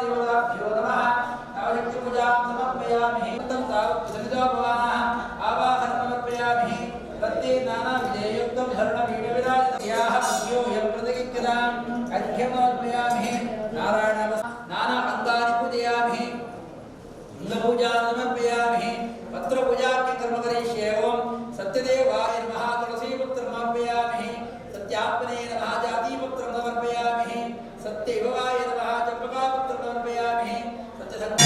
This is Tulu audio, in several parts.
ದೇವತಾಭ್ಯೋ ನಮಃ. ನವಶಕ್ತಿ ಪೂಜಾಂ ಸಮರ್ಪಯಾಮಿ. ಸಮಿತೋ ಭವಾನಃ ಆವಾಹನ ಸಮರ್ಪಯಾಮಿ. ತತ್ತೇ ನಾನಾ ವಿಜಯಯುಕ್ತಂ ಶರಣಪೀಠವಿರಾಜಿತಯಾಃ ಪೂಜ್ಯೋऽಯಂ ಪ್ರತಿಗಿಜ್ಯತಾಂ. ಅರ್ಘ್ಯಂ ಸಮರ್ಪಯಾಮಿ. ನಾರಾಯಣ ನಾನಾ ಅಂಗಾನಿ ಪೂಜಯಾಮಿ. ಅಂಗಪೂಜಾ ಸಮರ್ಪಯಾಮಿ. ಪತ್ರಪೂಜಾಖ್ಯ ಕರ್ಮ ಕರಿಷ್ಯೆ. ಓಂ ಸತ್ಯದೇವಾಯ ನಮಃ. ತುಳಸೀಪತ್ರಂ ಸಮರ್ಪಯಾಮಿ. ಸತ್ಯಾತ್ಮನೇ ನಮಃ. ಜಾತೀಪತ್ರಂ ಸಮರ್ಪಯಾಮಿ. ಸತ್ಯೈವವಾಯ ನಮಃ. ಚಂಪಕಾಪತ್ರಂ ಸಮರ್ಪಯಾಮಿ. ಸತ್ಯಸಂಗ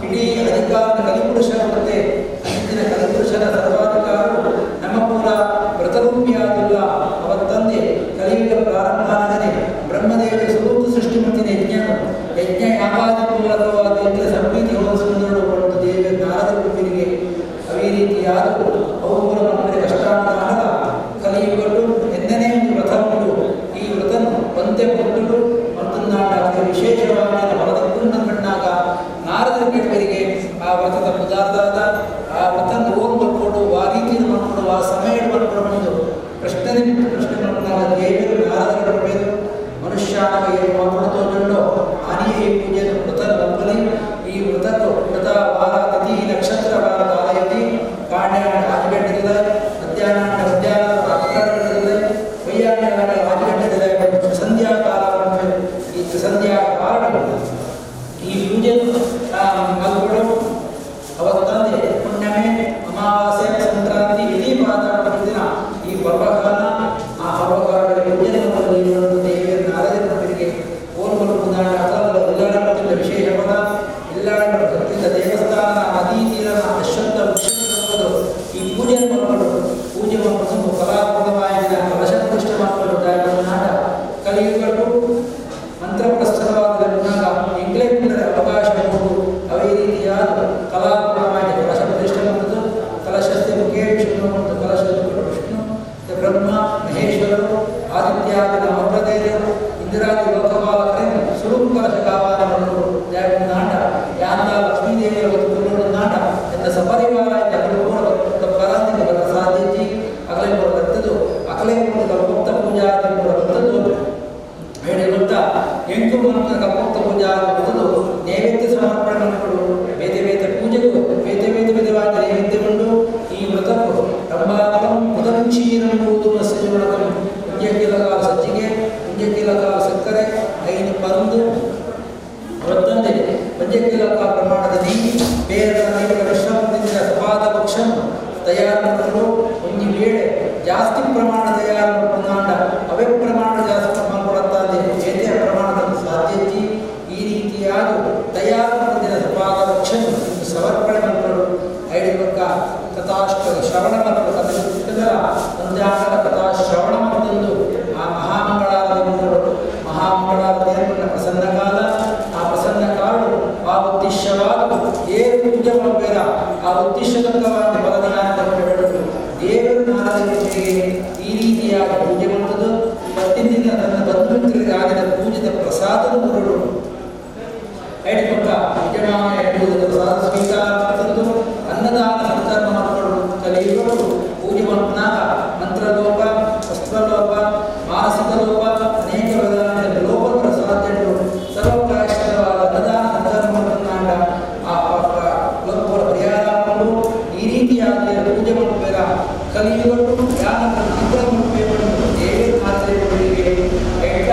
ಇಡೀ ಅಧಿಕಾರ ಕಲಿಪುರುಷರ ಮತ್ತೆ ಅಂದಿನ ಕಲಿಪುರುಷರ ಸರ್ವಾಧಿಕಾರವು ನಮ್ಮ ಪೂರ ವ್ರತರೂಪಿಯಾದಿಲ್ಲ. ಅವತ್ತಂದೆ ಕಲಿಯುಗ ಪ್ರಾರಂಭ ಆಗದೆ ಬ್ರಹ್ಮದೇವರ ಸ್ವರೂಪ ಸೃಷ್ಟಿ ಮತ್ತಿನ ಯಜ್ಞ ಯಜ್ಞ ಯಾವಾದಿ ಮೂಲಕವಾದ ಯಜ್ಞ ಸಂಪ್ರೀತಿ ಹೋಲಿಸುವುದರಡು ಪಡೆದು ದೇವಿಯ ನಾರದ ರೂಪಿರಿಗೆ ಅವೇ ರೀತಿಯಾದ ಅವು ಪೂರ ನಮಗೆ ಕಷ್ಟ ಆಗದ ಕಲಿಯುಗಟ್ಟು ಎಂದನೇ ಒಂದು ವ್ರತ ಉಂಟು. ಈ ವ್ರತನು ಒಂದೇ ಪುಟ್ಟುಡು ಮತ್ತೊಂದಾಂಡ ವಿಶೇಷವಾಗಿ ಹೊರದ ಪೂರ್ಣ ಕಣ್ಣಾಗ ನಾರದರ ಕೇಳುವರಿಗೆ ಆ ವ್ರತದ ಪದಾರ್ಥದ ಆ ವ್ರತನ ಓಂ ಮಾಡ್ಕೊಂಡು ಆ ರೀತಿಯನ್ನು ಮಾಡ್ಕೊಂಡು ಆ ಸಮಯ ಮಾಡ್ಕೊಂಡು ಬಂದು ಪ್ರಶ್ನೆ ಪ್ರಶ್ನೆ ಮಾಡ್ಕೊಂಡಾಗ ದೇವರು ನಾರದರ ಬರಬೇಕು. ಮನುಷ್ಯನಾಗ ಏನು ಮಾಡ್ಕೊಳ್ತೋ ಆನಿಯ ಈ ಪೂಜೆಯನ್ನು ವ್ರತನ ಬಂಬಲಿ ಈ ವ್ರತನು ವ್ರತ ವಾರ ತಿಥಿ ನಕ್ಷತ್ರ ವಾರ ತಾಲಯತಿ ಕಾಣ್ಯಾಣ 6 ಗಂಟೆದಿದೆ, ಮಧ್ಯಾಹ್ನ ಮಧ್ಯಾಹ್ನ 4 ಗಂಟೆದಿದೆ, ವೈಯಾಣ 6 ಗಂಟೆದಿದೆ, ಸಂಧ್ಯಾ ಕಾಲ ಈ ಸಂಧ್ಯಾ ಕಾರಣ ಈ ಪೂಜೆಯನ್ನು ಮಾಡಿಕೊಂಡು ಅವತ್ತಂದೆ ಪುಣ್ಯಮೆ ಅಮಾವಾಸ್ಯೆ ಸಂಕ್ರಾಂತಿ ವಿಧಿಪಾತ ದಿನ ಈ ಪರ್ವಕಾಲ ಆ ಪರ್ವಕಾಲದಲ್ಲಿ ಪೂಜೆ ದೇವಿಯ ನಾರದರಿಗೆ ಓರ್ವರು ಪುನಾಡ ಇಲ್ಲಾಡ ವಿಶೇಷ ಪದ ಇಲ್ಲಾಡ ಭಕ್ತಿಯಿಂದ ದೇವಸ್ಥಾನ ನದಿ ತೀರ ಅಶ್ವತ್ಥ ವೃಕ್ಷ ಈ ಪೂಜೆಯನ್ನು ಮಾಡಿಕೊಂಡು ಪೂಜೆ ಮಾಡಿಕೊಂಡು ಕಲಾತ್ಮಕವಾಗಿ ಕಲಶ ಪ್ರತಿಷ್ಠೆ ಮಾಡಿಕೊಂಡು ನಾಟ ಕಲಿಯುಗಟ್ಟು ಮಂತ್ರಪ್ರಸ್ಥರವಾದ ಇಂಗ್ಲೆಂಡ್ನ ಅವಕಾಶ ಕೊಟ್ಟು ಅವೇ ರೀತಿಯಾದ ಕಲಾತ್ಮಕವಾಗಿ ಕಲಶ ಪ್ರತಿಷ್ಠೆ ಮಾಡುವುದು. ಕಲಶಸ್ಯ ಮುಖೇ ವಿಷ್ಣು ಮತ್ತು ಕಲಶದ ವಿಷ್ಣು ಬ್ರಹ್ಮ ಮಹೇಶ್ವರರು ಆದಿತ್ಯಾದಿ ನವಗ್ರದೇವರು ಇಂದಿರಾದಿ ಲೋಕಪಾಲಕರೇ ಸುರುಕು ಕಲಶ ಕಾವಾನವರು ನಾಟ ಯಾಂದ ಲಕ್ಷ್ಮೀದೇವಿಯರ ನಾಟ ಎಂದ ಸಪರಿವಾರ ಪರಂದಿಗೆ ಬರ ಸಾಧ್ಯತೆ ಅಗಲೇ ಬರ್ತದ್ದು ಅಕಲೇ ಕಲ್ಪೋಕ್ತ ಪೂಜಾ ಬರ್ತದ್ದು ಹೇಳಿ ಗೊತ್ತಾ ಎಂಟು ಮಂತ್ರ ಕಲ್ಪೋಕ್ತ ಪೂಜಾ ಬರ್ತದ್ದು ನೈವೇದ್ಯ ಸಮರ್ಪಣೆ ಮಾಡಿಕೊಂಡು ಬೇತೆ ಬೇತೆ ಪೂಜೆಗೂ ಬೇತೆ ಬೇತೆ ವಿಧವಾದ ನೈವೇದ್ಯಗೊಂಡು ಈ ವ್ರತಕ್ಕೂ ತಂಬಾಕಂ ಮುದಂಕ್ಷೀರಂಬುದು ಸಜ್ಜುಣಕಂ 1 ಕಿಲೋ ಸಜ್ಜಿಗೆ, 1 ಕಿಲೋ ಸಕ್ಕರೆ, 5 ಪರಂದು ವೃತ್ತಂದೆ 1 ಕಿಲೋ ಪ್ರಮಾಣದ ನೆಯ್ಯಿ ಬೇರೆ ನೀರಿನ ಮಿಶ್ರಮದಿಂದ ಸಪಾದ ಪಕ್ಷ ತಯಾರು ಮಾಡಿಕೊಂಡು ಒಂದು ವೇಳೆ ಜಾಸ್ತಿ ಪ್ರಮಾಣ ತಯಾರು ಮಾಡಿಕೊಂಡ ಅವೇ ಪ್ರಮಾಣ ಜಾಸ್ತಿ ಮಾಡಿಕೊಡುತ್ತಾರೆ ಬೇತೆ ಪ್ರಮಾಣದ ಸಾಧ್ಯತೆ ಈ ರೀತಿಯಾದ ತಯಾರು ಮಾಡಿದ ಸಪಾದ ಪಕ್ಷ ಸಮರ್ಪಣೆ ಮಾಡಿಕೊಂಡು ಐದು ಪಕ್ಕ ಕಥಾಷ್ಟ ಶ್ರವಣ ಮಾಡಿಕೊಂಡು ಕಥೆ ಒಂದೇ ಕಥಾ ಶ್ರವಣ ಮಾಡಿದಂದು ಆ ಮಹಾಮಂಗಳಾರತಿ ಮಹಾಮಂಗಳಾರತಿ ಪ್ರಸನ್ನ ಕಾಲ ಆ ಪ್ರಸನ್ನ ಕಾಳು ಆ ಉದ್ದೇಶವಾದ ಏನು ಪೂಜೆ ಮಾಡಬೇಡ. ಆ ಉದ್ದೇಶದತ್ತವಾದ ಫಲದಾನ ದೇವರು ನಾರದರಿಗೆ ಈ ರೀತಿಯಾದ ಪೂಜೆ ಮಾಡುವುದು ಪ್ರತಿದಿನ ತನ್ನ ಬಂಧು ಮಿತ್ರರಿಗೆ ಆಗಿದ ಪೂಜಿತ ಪ್ರಸಾದದ ಗುರುಗಳು ಐದು ಪಕ್ಕ ಯಜಮಾನ ಎಂಬುದರ ಪ್ರಸಾದ ಸ್ವೀಕಾರ ತಂದು ಅನ್ನದಾನ ಸತ್ಕರ್ಮ ಮಾಡಿಕೊಂಡು ಕಲಿಯುವರು ಪೂಜೆ ಮಾಡ್ಪನಾಗ ಮಂತ್ರಲೋಪ ವಸ್ತ್ರಲೋಪ ಮಾನಸಿಕ ಲೋಪ ಅನೇಕ ವಿಧಾನದ ಲೋಪಗಳ ಸಾಧ್ಯಗಳು ಸರ್ವಪ್ರಾಯಶ್ಚಿತವಾದ ಅನ್ನದಾನ ಸತ್ಕರ್ಮ ಮಾಡ್ಕೊಂಡಾಗ ಆ ಲೋಪಗಳ ಪರಿಹಾರ ಮಾಡಿಕೊಂಡು ಈ ರೀತಿಯಾಗಿ ಪೂಜೆ ಮಾಡುವ ಕಲಿಯುಗಗಳು ಯಾರ ಅನುಗ್ರಹ ಮಾಡಬೇಕು ದೇವರು ಮಾತ್ರೆಗಳಿಗೆ ಎಟ್ಟ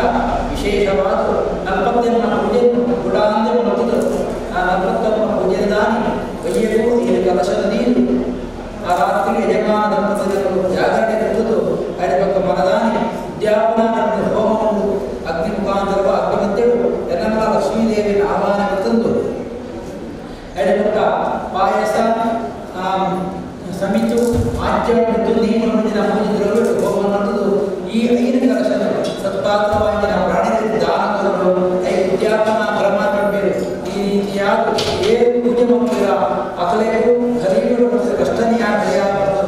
ವಿಶೇಷವಾದ ನಲವತ್ತೆಮ್ಮ ಪೂಜೆ ಗುಡಾಂದೆ ಮಾಡುತ್ತದೆ. ಆ ನಲವತ್ತಮ್ಮ ಪೂಜೆ ದಾನಿ ಬಯ್ಯಗೂ ಇಲ್ಲಿ ಕಲಶದ ನೀರು ಆ ರಾತ್ರಿ ಯಜಮಾನ ದಂಪತಿಗಳು ಜಾಗರಣೆ ಇರುವುದು ಅಡಿಪಕ್ಕ ಮನದಾನಿ ಉದ್ಯಾಪನ ಹೋಮವನ್ನು ಅಗ್ನಿ ಮುಖಾಂತರವ ಅಗ್ನಿ ಮಧ್ಯವು ಎಲ್ಲ ಲಕ್ಷ್ಮೀದೇವಿಯ ಆಹ್ವಾನ ತಂದು ಅಡಿಪಕ್ಕ ಪಾಯಸ ಸಮಿತು ಆಜ್ಯ ಮತ್ತು ನೀರು ಮುಂದಿನ ಪೂಜೆ ದ್ರವ್ಯ ಹೋಮ ನಡೆದು ಈ ಐದು ಕಲಶ ಸತ್ಪಾತ್ರವಾಗಿ ನಾವು ಪ್ರಾಣಿಗಳಿಗೆ ದಾನ ಕೊಡಲು I ಉದ್ಯಾಪನ ಕ್ರಮ ಮಾಡಬೇಕು. ಈ ರೀತಿಯಾದ ಏನು ಪೂಜೆ ಮಾಡ್ತೀರಾ ಅಕಲೆಗೂ ಖರೀಗಳು ಮತ್ತು ಕಷ್ಟನಿಯ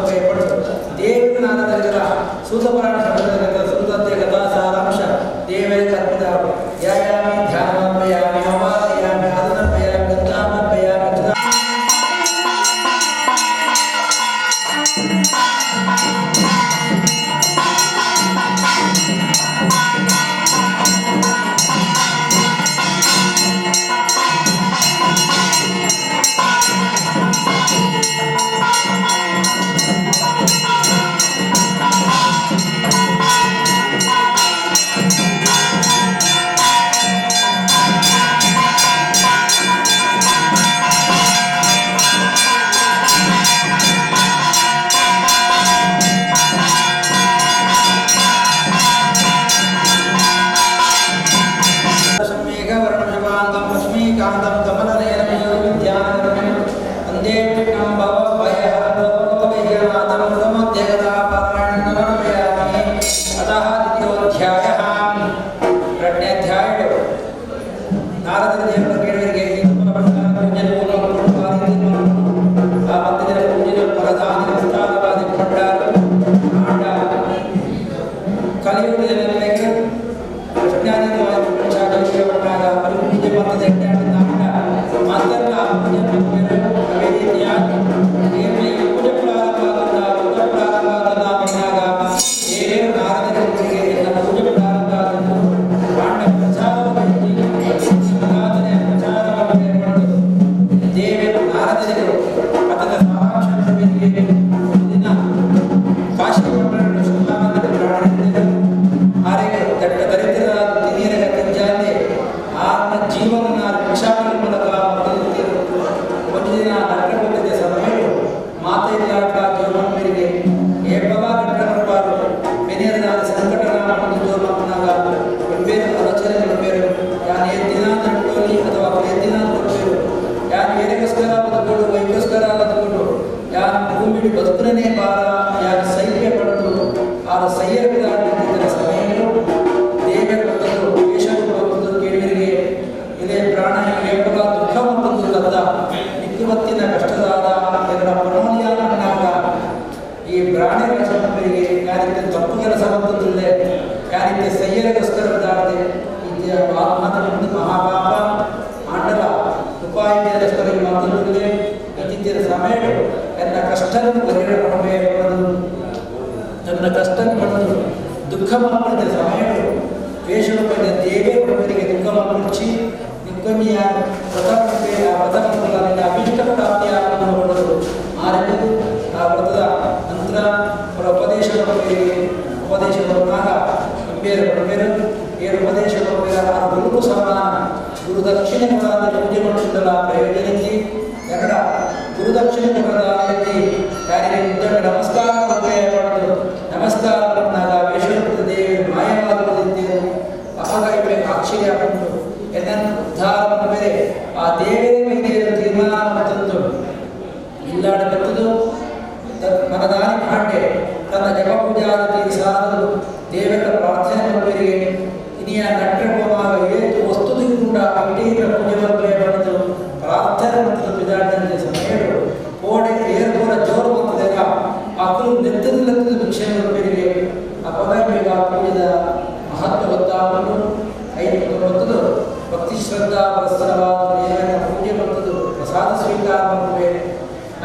ಭಯಪಟ್ಟು ದೇವರ ನಾನದರ ಸೂತಪುರಾಣ ಸೂತತೆ ಕಥಾ ಸಾರಾಂಶ ದೇವರಿಗೆ ಅರ್ಪಿತ ಯಾಯಾಮಿ ಧ್ಯಾನಮರ್ಪಯಾಮಿ ಅವಾದಯಾಮಿ ಆದನರ್ಪಯಾಮಿ ಗಂಧಾಮರ್ಪಯಾಮಿ.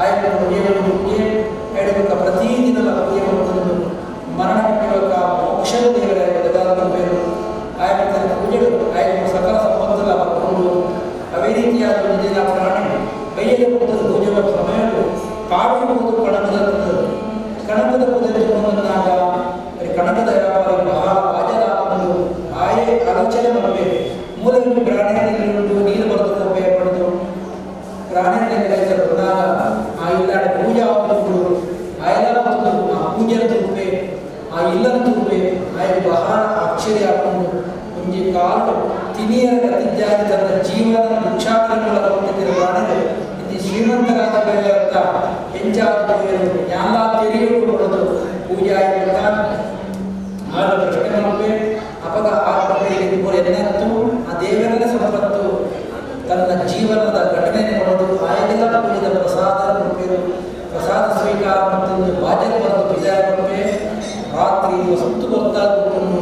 ಆಯನ ಪೂಜೆ ಹೇಳಬೇಕ ಪ್ರತಿದಿನದ ಪೂಜೆ ಮಾಡುವುದು ಮರಣ ಪಟ್ಟಿಬೇಕ ಮೋಕ್ಷದ ದೇವರ ಬೇರು ಆಯನ ಪೂಜೆಗಳು ಆಯನ ಸಕಲ ಸಂಪತ್ತಲ್ಲ ಬರ್ಕೊಂಡು ಅವೇ ರೀತಿಯಾದ ಒಂದು ದಿನ ಪ್ರಾಣಿ ಕೈಯಲ್ಲಿ ಕೊಟ್ಟದ್ದು ಪೂಜೆ ಸಮಯವು ಕಾಡುವುದು ಕಣಕದ ಕಣಕದ ಪೂಜೆ ಬಂದಾಗ ಕಣಕದ ವ್ಯಾಪಾರ ಬಹಳ ವಾಜಲಾಭಗಳು ಆಯೇ ಆಲೋಚನೆ ಮಾಡಬೇಕು. ಮೂಲದಲ್ಲಿ ಪ್ರಾಣಿಗಳಲ್ಲಿ ಉಂಟು ನೀರು ಬರ್ತದೆ ಉಪಯೋಗ ಪಡೆದು ಪ್ರಾಣಿಗಳಲ್ಲಿ ಬಂದಾಗ ಆ ಇಲ್ಲಾಡ ಪೂಜೆ ಆಗುವುದು ಆಯಲ ಮತ್ತು ಆ ಪೂಜೆಯ ತುಪ್ಪೆ ಆ ಇಲ್ಲದ ತುಪ್ಪೆ ಆಯ ಬಹಳ ಆಶ್ಚರ್ಯ ಹಾಕೊಂಡು ಒಂಜಿ ಕಾಲು ತಿನಿಯರ ಗತಿದ್ದಾಗಿ ತನ್ನ ಜೀವನ ಭಿಕ್ಷಾಟನೆ ಮೂಲಕ ಹೊಂದಿದ್ದ ಪ್ರಾಣಿಗಳು ಇಲ್ಲಿ ಶ್ರೀಮಂತರಾದ ಬೇರೆಯಂತ ಹೆಂಚಾದ ಜ್ಞಾನ ತೆರೆಯಲು ಕೊಡೋದು ಪೂಜೆ ಆಗಿರ್ತ ಆಗ ಪ್ರಶ್ನೆ ಮಾಡಬೇಕು. ಅಪಗ ಆ ಎನ್ನತ್ತು ಆ ದೇವರ ಸಂಪತ್ತು ತನ್ನ ಜೀವನದ ಘಟನೆ ಕೊಡೋದು ಆಯೆಲ್ಲ ಪೂಜೆದ ಪ್ರಸಾದ ಕೊಡ್ಬೇಕು. ಪ್ರಸಾದ ಸ್ವೀಕಾರ ಮತ್ತು ಬಾಜನ ಬರೆದು ಪೂಜೆ ಕೊಡ್ಬೇ ರಾತ್ರಿ ಸುತ್ತು ಗೊತ್ತಾದುಕೊಂಡು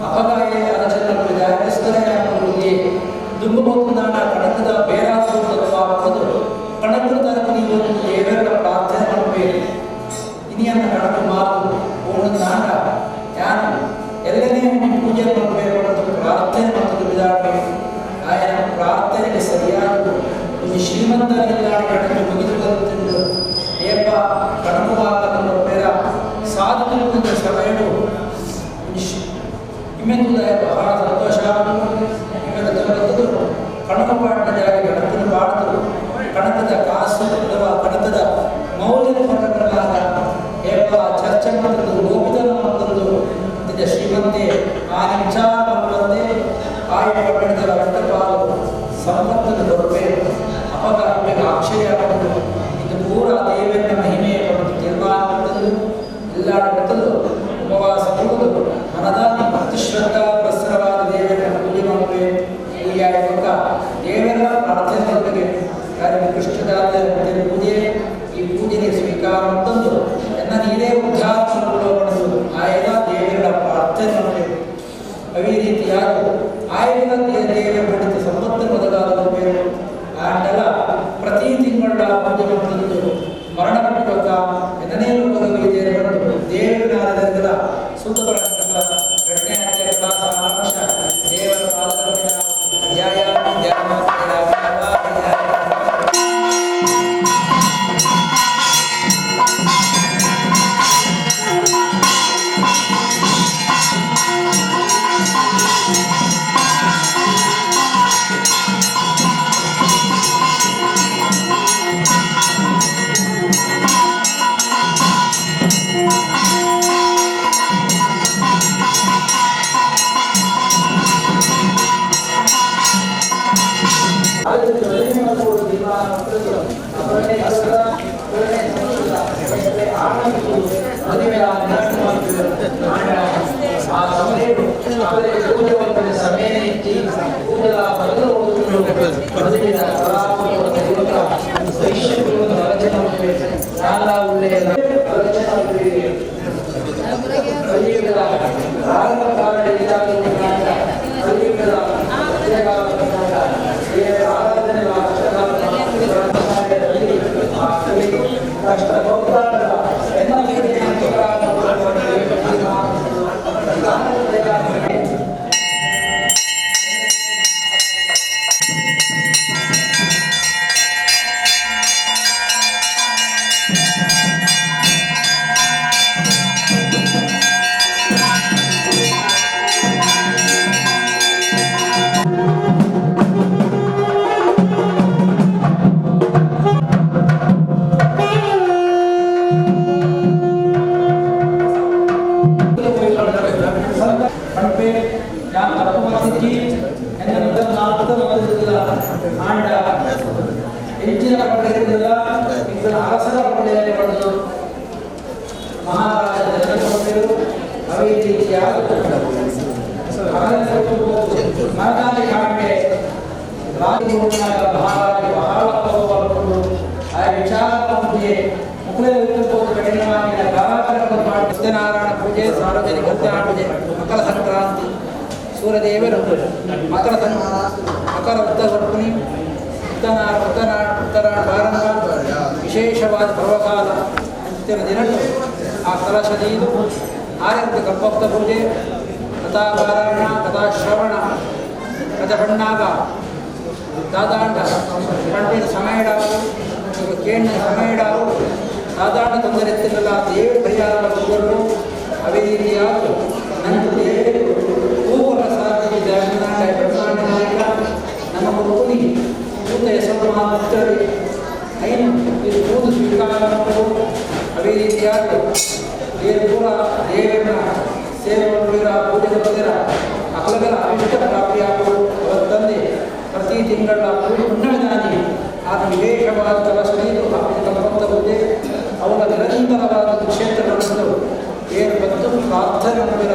ಅಪಗಾಯ ಅಲಚನ ಪೂಜೆ ದುಂಬ ಕಣಕದ ಬೇರಾದ ಕಣಕದ ತನಕ ನೀವು ದೇವರ ಪ್ರಾರ್ಥನೆ ಮಾಡಬೇಕು. ಇನಿಯನ್ನ ಕಣಕ ಮಾತು ಓಣನಾಡ ಯಾನು ಎಲ್ಲನೇ ಪೂಜೆ ಮಾಡಬೇಕು ಅಂತ ಪ್ರಾರ್ಥನೆ ಮತ್ತು ಬಿದಾಡಬೇಕು. ಆಯನ ಪ್ರಾರ್ಥನೆಗೆ ಸರಿಯಾದ ಒಂದು ಶ್ರೀಮಂತನಿಲ್ಲ ಕಣಕ ಮುಗಿದು ಬರುತ್ತಿದ್ದು ಏಪ ಕಣಕವಾಗಲು ಬೇರ ಸಾಧು ಸಮಯವು ಇಮ್ಮೆಂದು ಬಹಳ ಸಂತೋಷ ಇಮ್ಮೆಂದು ಕಣಕ ಪಾಡಿನ ಜಾಗ ಗಣಕನ ಪಾಡದು ಕಣಕದ ಕಾಸು ಅಥವಾ ಕಣಕದ ಮೌಲ್ಯದ ಪಟ್ಟಗಳಾದ ಏಪ ಚರ್ಚೆ ಮಾಡಿದ್ದು ಗೋಪಿತನ ಮತ್ತೊಂದು ಶ್ರೀಮಂತೆ ಆ ವಿಚಾರ ಬಂದೆ ಆಯ ಪಟ್ಟಣದ ರಕ್ತಪಾಲು ಸಂಪತ್ತನ್ನು ಕೊಡಬೇಕು. ಅಪಗ ಆಶ್ಚರ್ಯ ಆಗುವುದು. ಇದು ಪೂರ ದೇವರ ಮಹಿಮೆಯ ಮತ್ತು ತೀರ್ಮಾನ ಮಾಡಿದ್ದು ಎಲ್ಲ ಬಿಟ್ಟದ್ದು ಉಪವಾಸ ಕೊಡುವುದು ಮನದಾನಿ ಅತಿಶ್ರದ್ಧಾ ಪ್ರಸರವಾದ ದೇವರ ಪೂಜೆ ಮಾಡಬೇಕು. ಪೂಜೆ ಆಗುವಾಗ ದೇವರ ಪ್ರಾರ್ಥನೆ ಮಾಡಬೇಕು. ಕೃಷ್ಣದಾದ ಪೂಜೆ ಈ ಪೂಜೆಗೆ ಸ್ವೀಕಾರ ಮತ್ತೊಂದು ಎನ್ನ ನೀರೇ ಉದ್ಧಾರ ಪಡೆದು ಆಯದ ದೇವರ ಪ್ರಾರ್ಥನೆ ಮಾಡಬೇಕು. ಅದೇ ರೀತಿಯಾಗಿ ಆಯನ ದೇವರ ಪಡೆದ ಸಂಪತ್ತು ಮೊದಲಾದ ಬೇರು ಆಂಡಲ ಪ್ರತಿ ತಿಂಗಳ ಪೂಜೆ ಮತ್ತೊಂದು ಮರಣ ಪಟ್ಟುವಾಗ ಎನ್ನನೇ ಲೋಕದ ದೇವರು ದೇವರ ಸೂತಪರ ದೇವರ ಸತ್ಯನಾರಾಯಣ ಪೂಜೆ, ಸಾರ್ವಜನಿಕ ಸತ್ಯನಾರಾಯಣ ಪೂಜೆ, ಮಕರ ಸಂಕ್ರಾಂತಿ, ಸೂರ್ಯದೇವರು ಮಕರ ಮಕರ ಉತ್ತರ ಉತ್ತರ ಉತ್ತರ ಉತ್ತರ ಪ್ರಾರಂಭ ವಿಶೇಷವಾದ ಪರ್ವಕಾಲ ಅಂತಿನ ದಿನಟ್ಟು ಆ ಕಲಶದೀದು ಆರಬ್ಧ ಕಲ್ಪೋಕ್ತ ಪೂಜೆ ಕಥಾಪಾರಾಯಣ ಕಥಾಶ್ರವಣ ಕಥೆ ಬಣ್ಣಾಗ ದಾದಾಂಡ ಪಂಡಿನ ಸಮಯಡಾವು ಕೇಂದ್ರ ಸಮಯಡಾವು ಸಾಧಾರಣ ತೊಂದರೆ ಎತ್ತಿರಲ್ಲ ದೇವರು ಪರಿಹಾರ ಮಾಡಿಕೊಂಡು ಅದೇ ರೀತಿಯಾದ ನನ್ನ ದೇವರು ಪೂರ್ಣ ಸಾಧ್ಯ ನಾಯಕ ನಮ್ಮ ಗುರುಕುಲಿ ಪೂತ ಹೆಸರು ಮಾತ್ರ ಐನು ಇದು ಪೂತ ಸ್ವೀಕಾರ ಮಾಡಬಹುದು. ಅದೇ ರೀತಿಯಾದ ದೇವರು ಪೂರ ದೇವರನ್ನ ಸೇವೆ ಮಾಡುವಿರ ಪೂಜೆ ಮಾಡ್ತೀರ ಅಕಲಗಳ ಅವಿಷ್ಟ ಪ್ರಾಪ್ತಿಯಾಗುವುದು. ಅವರ ತಂದೆ ಪ್ರತಿ ತಿಂಗಳ ಪುಣ್ಯದಾನಿ ಆತ ವಿಶೇಷವಾದ ಕಲಶನೀರು ಕಲ್ಪಂತ ಪೂಜೆ ಅವರ ನಿರಂತರವಾದ ಕ್ಷೇತ್ರಗಳನ್ನು ಏನು ಬಂದು ಪ್ರಾರ್ಥನೆ ಮಾಡುವಿರ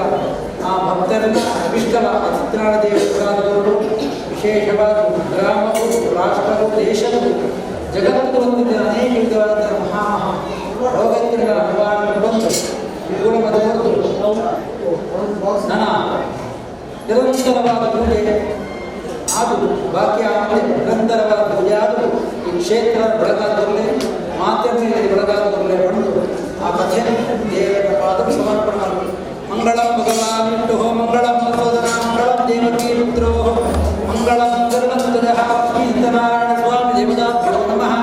ಆ ಭಕ್ತರನ್ನ ಅಭಿಷ್ಟರ ಸತ್ಯನಾರಾಯಣ ದೇವಸ್ಥಾನದವರು ವಿಶೇಷವಾದ ಗ್ರಾಮವು ರಾಷ್ಟ್ರವು ದೇಶವು ಜಗತ್ತು ಹೊಂದಿದ್ದ ಅನೇಕ ವಿಧವಾದ ಮಹಾ ರೋಗಗಳ ನಿವಾರಣೆ ಬಂತು ಗುಣಮದ ನನ್ನ ನಿರಂತರವಾದ ಪೂಜೆ ಅದು ಬಾಕಿ ಆಮೇಲೆ ನಿರಂತರವಾದ ಪೂಜೆ ಆದರೂ ಈ ಕ್ಷೇತ್ರ ಬೆಳಗಾದವರಲ್ಲೇ ಮಾತೆಯಲ್ಲಿ ಬೆಳಗಾದವರಲ್ಲೇ ಬಂದು ಆ ಕಥೆ ದೇವರ ಪಾದ ಸಮರ್ಪಣ. ಮಂಗಳಂ ಭಗವಾನ್ ವಿಷ್ಣು ಮಂಗಳಂ ಮಧುಸೂದನ ಮಂಗಳಂ ದೇವಕೀ ಪುತ್ರೋ ಮಂಗಳಂ ಗರುಡಧ್ವಜಃ ಲಕ್ಷ್ಮೀನಾರಾಯಣ ಸ್ವಾಮಿ ದೇವತಾಭ್ಯೋ ನಮಃ.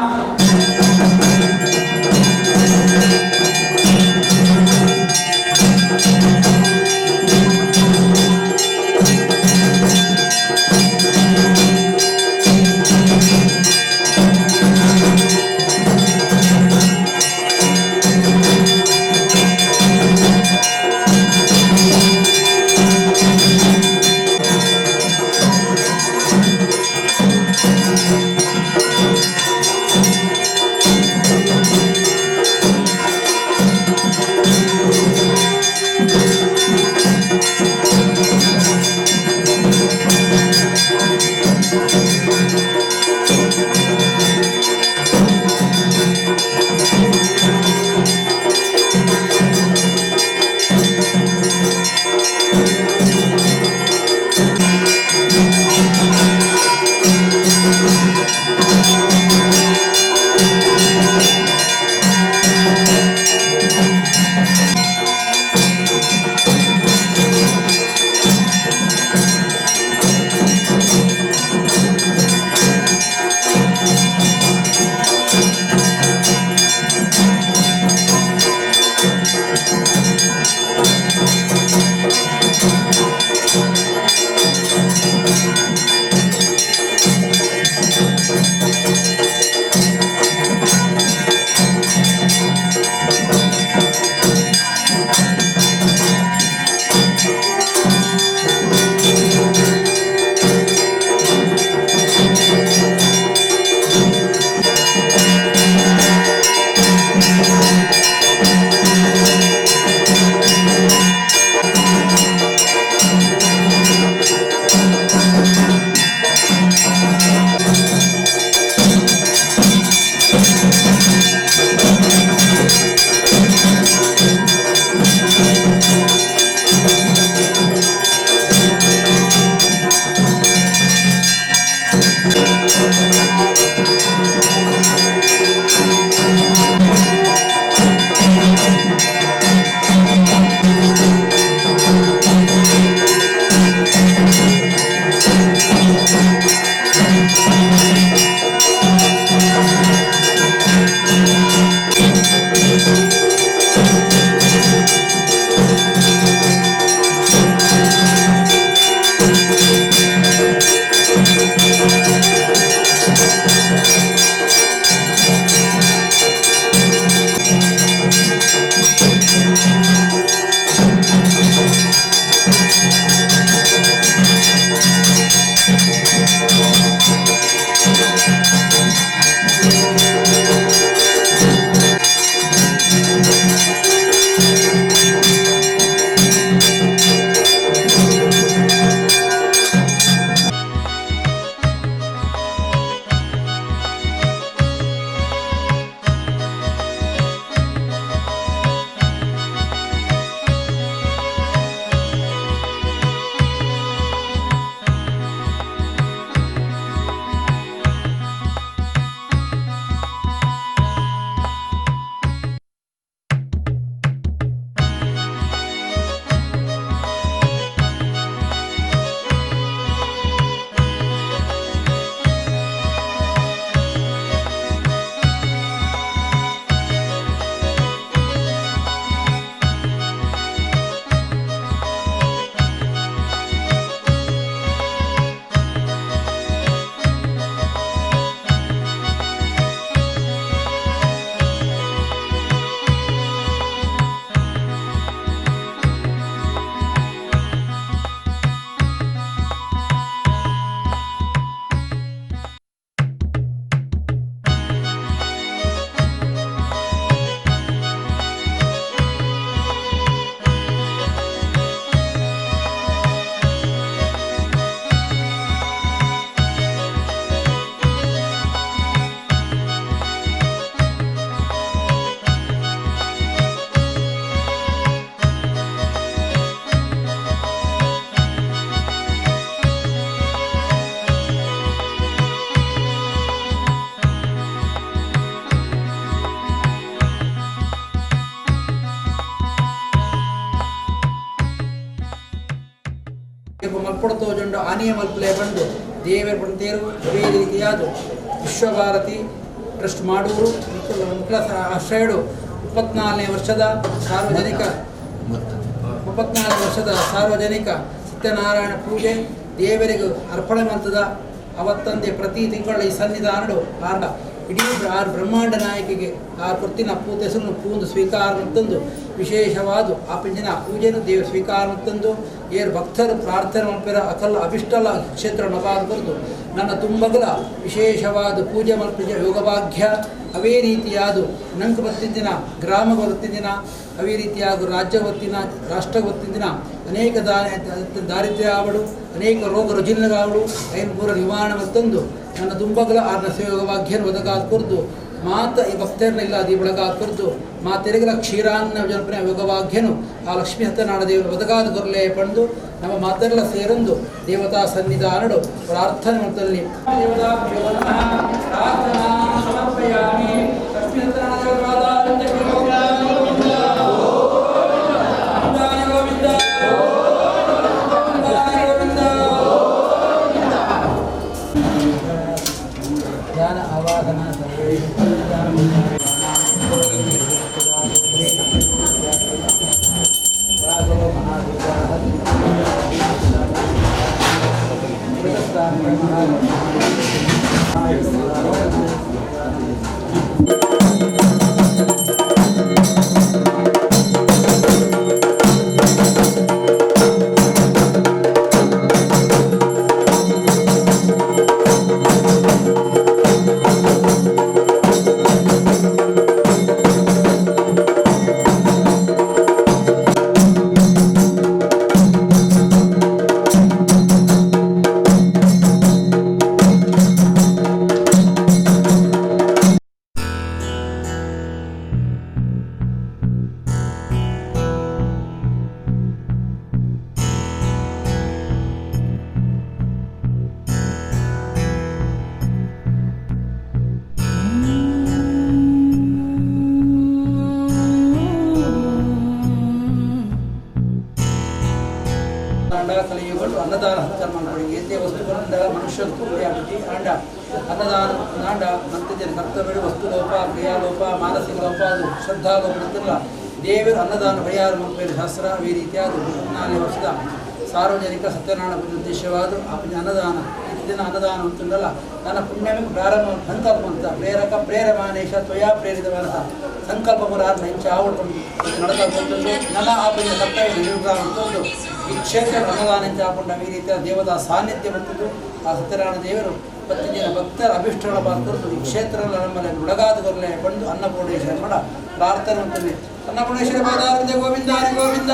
ಕಲ್ಪಡ ತೋಜುಂಡು ಆನಿಯ ಮಲ್ಪಲೆ ಬಂದು ದೇವರ ಪಂತೇರು ಅವೇ ರೀತಿಯಾದ ವಿಶ್ವಭಾರತಿ ಟ್ರಸ್ಟ್ ಮಾಡೂರು ಮುಕ್ಲ ಆಶ್ರಯಡು 24ನೇ ವರ್ಷದ ಸಾರ್ವಜನಿಕ 34 ವರ್ಷದ ಸಾರ್ವಜನಿಕ ಸತ್ಯನಾರಾಯಣ ಪೂಜೆ ದೇವರಿಗೂ ಅರ್ಪಣೆ ಮಂತದ ಅವತ್ತಂದೆ ಪ್ರತಿ ತಿಂಗಳ ಈ ಸನ್ನಿಧಾನಡು ಆರ್ಡ ಇಡೀ ಆರು ಬ್ರಹ್ಮಾಂಡ ನಾಯಕಿಗೆ ಆ ಕೊರ್ತಿನ ಪೂತೆಸನ್ನು ಪೂಂದು ಸ್ವೀಕಾರ ತಂದು ವಿಶೇಷವಾದ ಆ ಪಿಂಜಿನ ಪೂಜೆಯನ್ನು ದೇವರು ಸ್ವೀಕಾರ ತಂದು ಏರು ಭಕ್ತರು ಪ್ರಾರ್ಥನೆ ಮಲ್ಪೆರ ಅಕಲ್ಲ ಅಭಿಷ್ಟಲ ಕ್ಷೇತ್ರ ನಬಾದ ಕೊರದು ನನ್ನ ತುಂಬಗಲ ವಿಶೇಷವಾದ ಪೂಜೆ ಮಲ್ಪಿಜ ಯೋಗಭಾಗ್ಯ ಅವೇ ರೀತಿಯಾದ ನಂಗೆ ಬತ್ತಿದ್ದಿನ ಗ್ರಾಮ ಬರುತ್ತಿದ್ದಿನ ಅವೇ ರೀತಿಯಾದ ರಾಜ್ಯ ಗೊತ್ತಿನ ರಾಷ್ಟ್ರ ಗೊತ್ತಿದ್ದಿನ ಅನೇಕ ದಾರಿದ್ರ್ಯ ಆವಡು ಅನೇಕ ರೋಗ ರುಜಿನಗಾವಡು ಐನು ಪೂರ ನಿವಾರಣೆ ಮತ್ತೊಂದು ನನ್ನ ದುಂಬಗಲ ಆರ್ನ ಸೇವಕವಾಗ್ಯನ ಒದಗಾದ ಕುರಿತು ಮಾತ ಈ ಭಕ್ತರನ್ನ ಇಲ್ಲ ಅದು ಒಳಗಾದ ಕುರಿತು ಮಾತೆರೆಗಲ ಕ್ಷೀರಾನ್ನ ಜನಪನ ಯೋಗವಾಗ್ಯನು ಆ ಲಕ್ಷ್ಮೀ ಸತ್ಯನಾರಾಯಣ ದೇವರು ಒದಗಾದ ಕೊರಲೆ ಪಂಡು ನಮ್ಮ ಮಾತೆಲ್ಲ ಸೇರೊಂದು ದೇವತಾ ಸನ್ನಿಧಾನಡು ಪ್ರಾರ್ಥನೆ ಮಾಡ್ತಲ್ಲಿ ದೇವತಾಭ್ಯೋ ನಮಃ ಪ್ರಾರ್ಥನಾ ಸಮರ್ಪಯಾಮಿ ಲಕ್ಷ್ಮೀ ಸತ್ಯನಾರಾಯಣ ದೇವರ ಪಾದಾರವಿಂದಕ್ಕೆ ಗೋವಿಂದ ಗೋವಿಂದ ಗೋವಿಂದ ಧ್ಯಾನ ಆವಾಹನ ಸರ್ವೇ ಕಲಿಯುಗಗಳು ಅನ್ನದಾನ ಸತ್ಕರ್ಮ ಎಂದೇ ವಸ್ತುಗಳಿಂದ ಮನುಷ್ಯ ತೃಪ್ತಿಯಾಗಿ ಆಂಡ ಅನ್ನದಾನ ನಾಂಡ ಮಂತಿಜನ ಕರ್ತವ್ಯ ವಸ್ತುಲೋಪ ಕ್ರಿಯಾಲೋಪ ಮಾನಸಿಕ ಲೋಪ ಅದು ಶ್ರದ್ಧಾಲೋಪ ಅಂತಿಲ್ಲ ದೇವರು ಅನ್ನದಾನ ಪರಿಹಾರ ಮಂತ್ರಿ ಶಾಸ್ತ್ರ ಈ ರೀತಿಯಾದ 4 ವರ್ಷದ ಸಾರ್ವಜನಿಕ ಸತ್ಯನಾರಾಯಣ ಪೂಜೆ ಉದ್ದೇಶವಾದ ಆ ಅನ್ನದಾನ ದಿನ ಅನ್ನದಾನ ಅಂತಂದಲ್ಲ ನನ್ನ ಪುಣ್ಯವೇ ಪ್ರಾರಂಭ ಸಂಕಲ್ಪ ಅಂತ ಪ್ರೇರಕ ಪ್ರೇರಮಾನೇಶ ತ್ವಯಾ ಪ್ರೇರಿತ ಮನಸ ಸಂಕಲ್ಪ ಪುರಾರ್ನ ಇಂಚ ಆವಡು ನಡತಾ ಬಂತಂದು ನನ್ನ ಆ ಪುಣ್ಯ ಕರ್ತವ್ಯ ನಿರ್ವಹ ಅಂತಂದು ಈ ಕ್ಷೇತ್ರ ಅನ್ನದಾನ ಇಂಚ ಹಾಕೊಂಡ ಈ ರೀತಿಯ ದೇವತಾ ಸಾನ್ನಿಧ್ಯ ಬಂತದ್ದು ಆ ಸತ್ಯನಾರಾಯಣ ದೇವರು 10 ಜನ ಭಕ್ತರ ಅಭಿಷ್ಟಗಳ ಪಾತ್ರ ಈ ಕ್ಷೇತ್ರ ನಮ್ಮಲ್ಲಿ ಒಳಗಾದ ಕೊರಲೆ ಬಂದು ಅನ್ನಪೂರ್ಣೇಶ್ವರ ಮಾಡ ಪ್ರಾರ್ಥನೆ ಅಂತಂದೆ ಅನ್ನಪೂರ್ಣೇಶ್ವರ ಪಾದಾರವಿಂದ ಗೋವಿಂದಾನಿ ಗೋವಿಂದ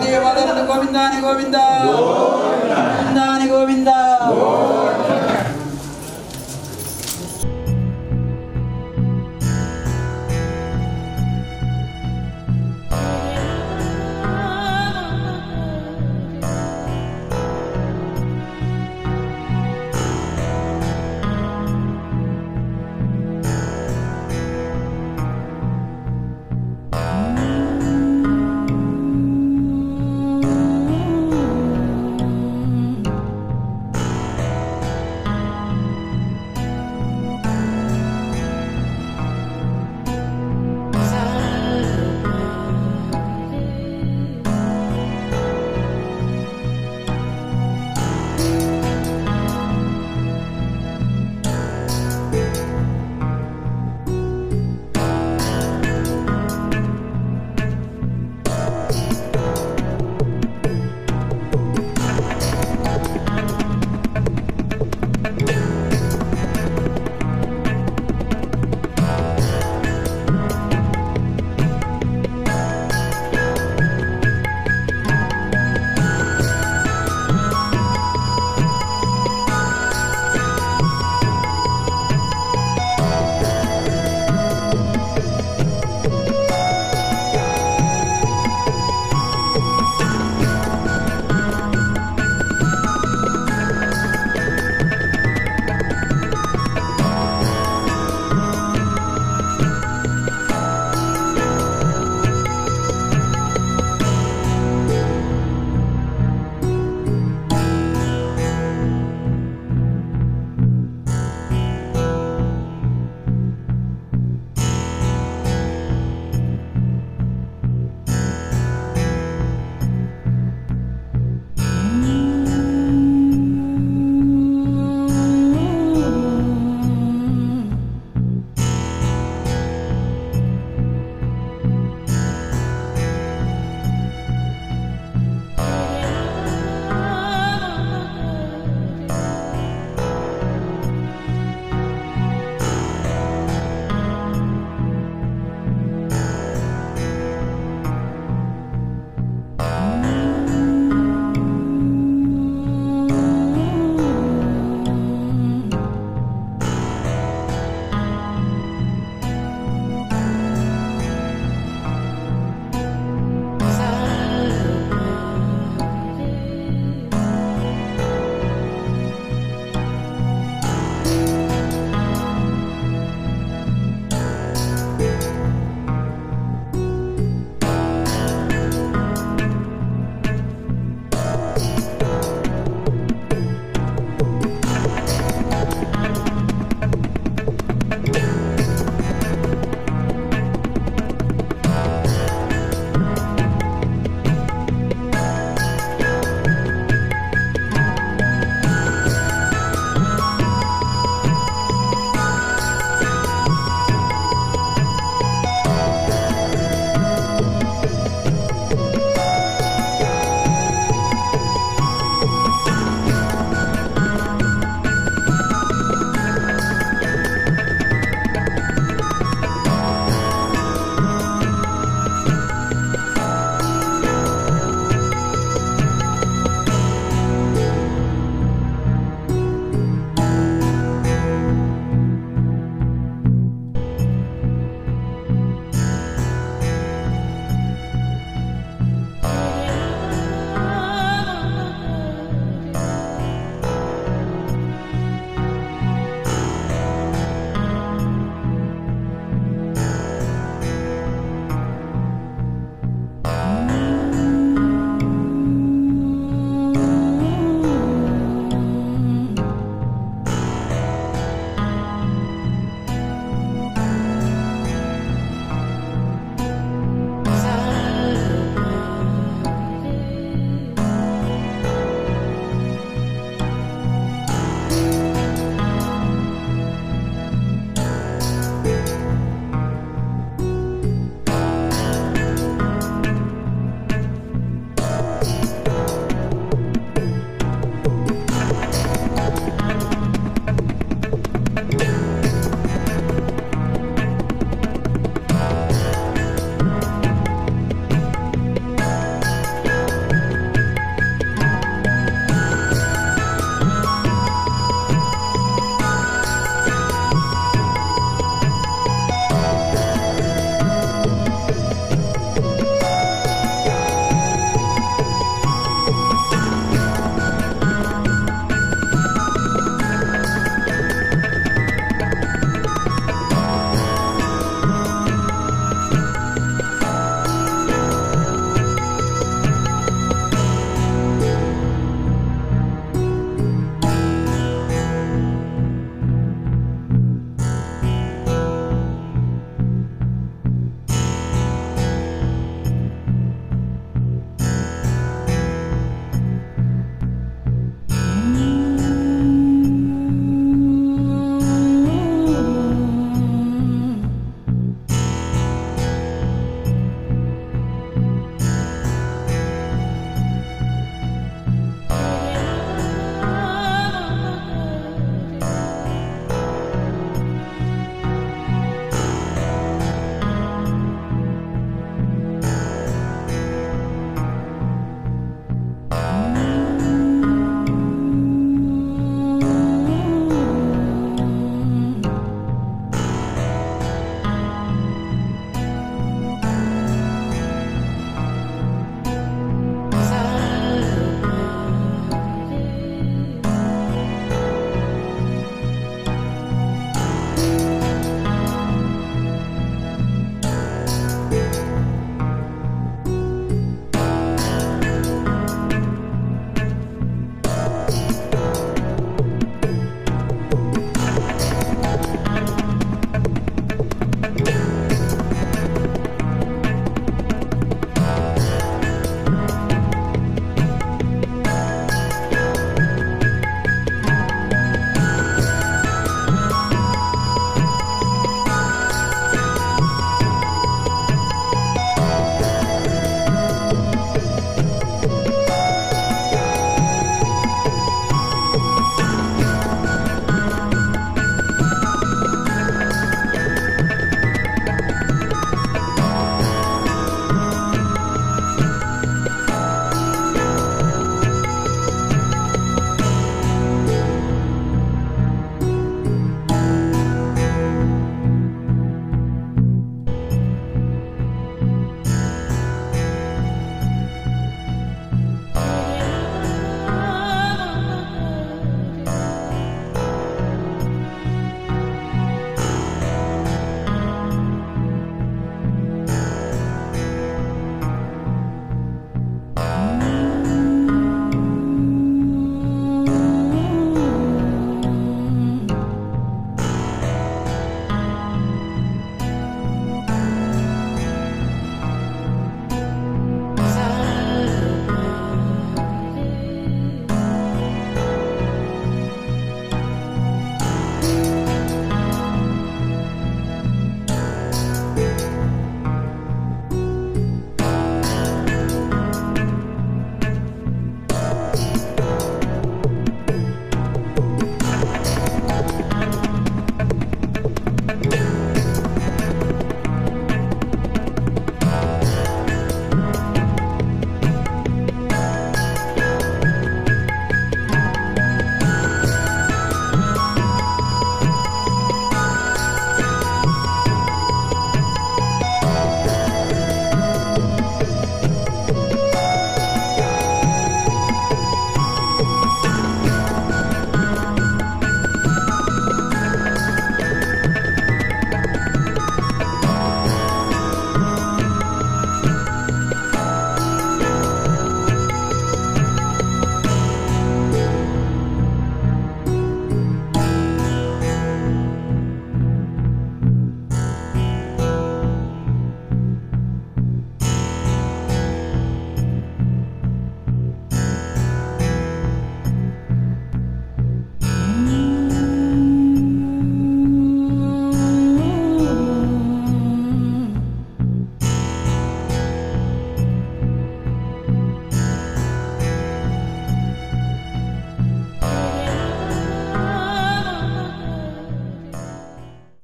ದೇವಾದಾನಂದ ಗೋವಿಂದಾನಿ ಗೋವಿಂದ ಗೋವಿಂದಾನಿ ಗೋವಿಂದ.